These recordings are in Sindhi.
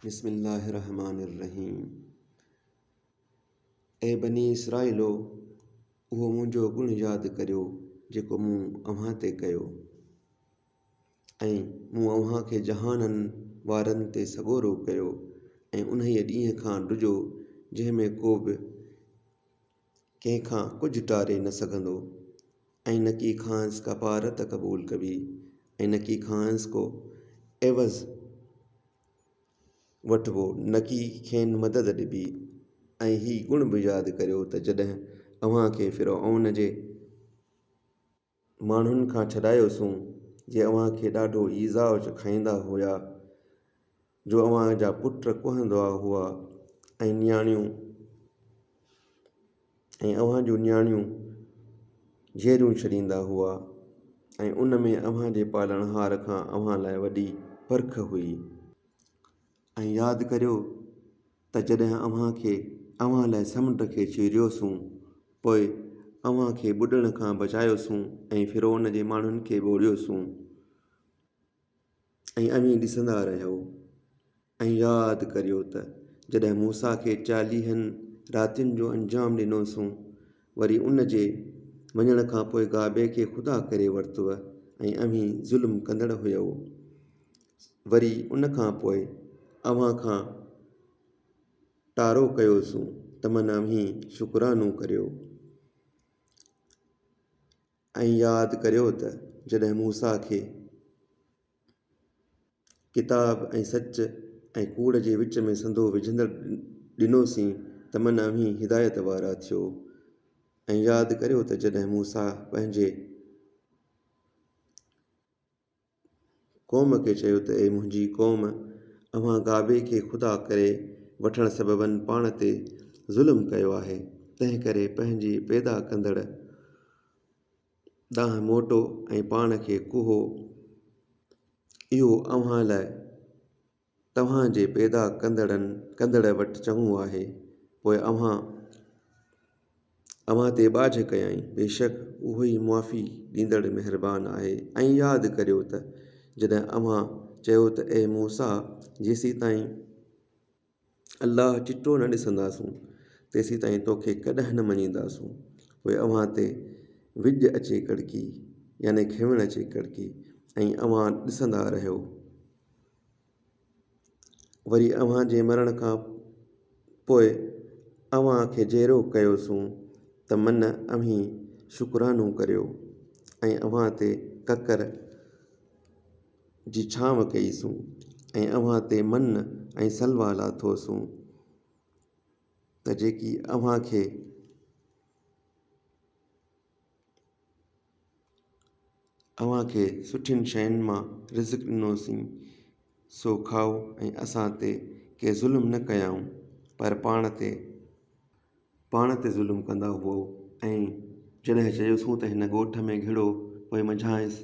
بسم الله الرحمٰن الرحيم اي بني اسرائيلو! اهو منهنجو گڻ ياد ڪريو جيڪو مون اوهان تي ڪيو ۽ مون اوهان کي جهانن وارن تي سڳورو ڪيو ۽ انهيء ڏينهن کان ڊڄو جنهن ۾ ڪو به ڪنهن کان ڪجهه ٽاري نه سگهندو ۽ نڪي کانئس ڪا پارت قبول ڪبي ۽ نڪي کانئس ڪو عيوض وٺبو، نڪي کين مدد ڏبي ۽ هي گڻ به ياد ڪريو ته جڏهن اوهان کي فرعون جي ماڻهن کان ڇڏايوسون، جي اوهان کي ڏاڍو ايذاء چکائيندا هيا، جو اوهان جا پٽ ڪهندا هئا ۽ نياڻيون ۽ اوهان جون نياڻيون جيئريون ڇڏيندا هئا ۽ ان ۾ اوهان جي پالڻهار کان اوهان لاء وڏي پرک هئي. ۽ ياد ڪريو ته جڏهن اوهان کي اوهان لاء سمنڊ کي چيريوسون پوء اوهان کي ٻڏڻ کان بچايوسون ۽ فرعون جي ماڻهن کي ٻوڙيوسون ۽ اوهين ڏسندا رهيؤ. ۽ ياد ڪريو ته جڏهن موسيٰ کي چاليهن راتين جو انجام ڏنوسون، وري ان جي وڃڻ کان پوء گابي کي خدا ڪري ورتو ۽ اوهين ظلم ڪندڙ هيؤ. وري ان کان پوء اوهان کان ٽارو ڪيوسون ته من اوهين شڪرانو ڪريو. ۽ ياد ڪريو ته جڏهن موسيٰ کي. ڪتاب ۽ سچ ۽ ڪوڙ جي وچ ۾ سنڌو وجهندڙ ڏنوسين ته من اوهين هدايت وارا ٿيو. ۽ ياد ڪريو ته جڏهن موسيٰ پنهنجي قوم کي چيو ته اي منهنجي قوم! اوهان گابي کي خدا ڪري وٺڻ سببن پاڻ تي ظلم ڪيو آهي، تنهنڪري پنهنجي پيدا ڪندڙ ڏانهن موٽو ۽ پاڻ کي ڪهو، اهو اوهان لاء توهان جي پيدا ڪندڙن ڪندڙ وٽ چڱو آهي، پوء اوهان اوهان تي ٻاجهه ڪيائين، بيشڪ اهو ئي معافي ڏيندڙ مهربان آهي. ۽ ياد ڪريو ته جڏهن اوهان چيو ته اي موسيٰ! جيسيتائين الله چٽو نه ڏسنداسون، تيسيتائين توکي ڪڏهن نه مڃينداسون. پوء اوهان تي وڄ اچي ڪڙڪي، يعني کنوڻ اچي ڪڙڪي، ۽ اوهان ڏسندا رهيو. وري اوهان جي مرڻ کان پوء اوهان کي جيئرو ڪيوسون ته من اوهين شڪرانو ڪريو، ۽ اوهان تي ڪڪر جي ڇانو ڪئي سون ۽ اوهان تي من ۽ سلويٰ لاٿوسون ته جيڪي اوهان کي اوهان کي سٺين شين مان رزق ڏنوسين سو کائو ۽ اسان تي ڪي ظلم نه ڪيائون پر پاڻ تي پاڻ تي ظلم ڪندا هئو ۽ جڏهن چيوسون ته هن ڳوٺ ۾ گهڙو پوء منجهانئس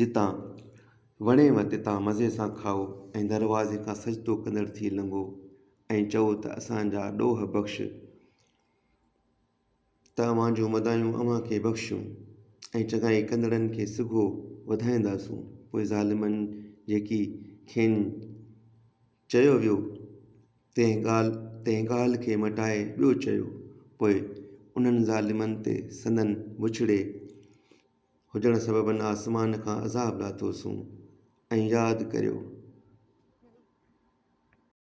جتان وڻيو تتان مزي سان کائو ۽ دروازي کان سجدو ڪندڙ ٿي لنگهو ۽ چئو ته اسان جا ڏوهه بخش ته اوهان جون مدايون اوهان کي بخشيون ۽ چڱائي ڪندڙن کي سگهو وڌائينداسون پوء ظالمن جيڪي کين چيو ويو، تنهن ڳالهه تنهن ڳالهه کي مٽائي ٻيو چيو. پوء انهن ظالمن تي سندن بڇڙي هجڻ سببن آسمان کان عذاب لاٿوسون. ۽ ياد ڪريو